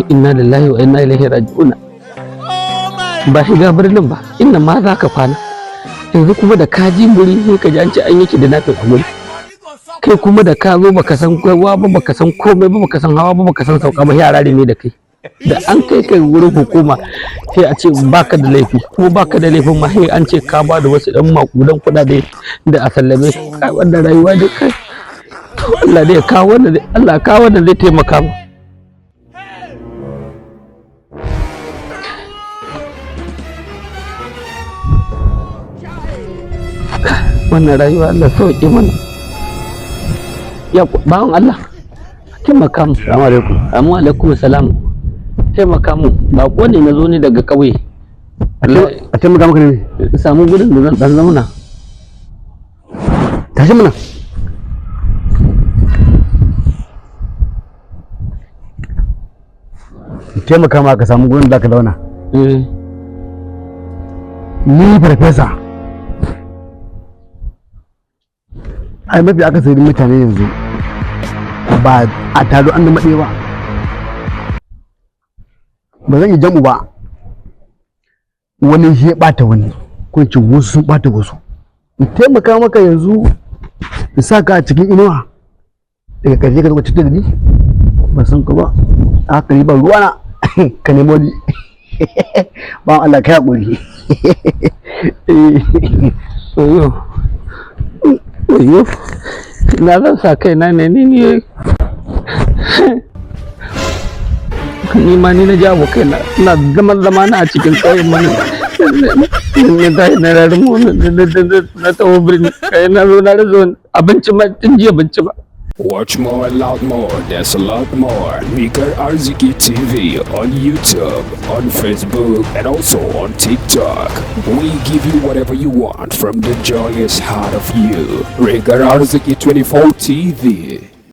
Inna lillahi wa inna ilaihi raji'un. Ba shiga birnin ba, inda ma za ka kwana. Yanzu kuma da ka ji muri, sai ka ji an ce an yi kidnapping a guri. Kai kuma da ka zo, baka san kowa ba, baka san komai ba, baka san hawa ba, baka san sauka ba, yara ne da kai. Da an kai kai wurin hukuma, sai a ce baka da laifi. Kuma baka da laifin ma, sai an ce ka ba da wasu ɗan makudan kuɗaɗe da a sallame kai. Wannan rayuwa dai, kai, to Allah dai ya kawo wanda zai, Allah ya kawo wanda zai taimaka mu. Wannan rayuwa, Allah sauke mana. Ya bawan Allah, taimaka mu. Salamu alaikum. Amu alaikum salam. Taimaka mu, bako ne, na zo ne daga ƙauye. A taimaka maka ne? In samu gurin da zan dan zauna. Tashi mana. Taimaka ma ka samu gurin da ka zauna? Eh. Ni farfesa. Ai mafi akasarin mutane yanzu ba a taro an zama ɗaya ba. Ba zan yi jam'u ba. Wani shi ya ɓata wani, ko in ce wasu sun ɓata wasu. In taimaka maka yanzu in sa ka a cikin inuwa, daga ƙarshe ka zo ka cutar da ni. Ban san ka ba, haka ni ban ruwana, ka nemo ni. Bawan Allah, kai haƙuri. Oyo, oyo, na zan sa kaina ne. Ni ma ni na jawo kaina. Ina zaman zama na a cikin ƙauyen mana, na tashi na rarramo na taho birni. Kai, na zo na rasa abinci ma, tun jiya abinci ba. Watch more, a lot more. There's a lot more. Mika Arziki TV on YouTube, on Facebook, and also on TikTok. We give you whatever you want from the joyous heart of you. Rigar Arziki 24 TV.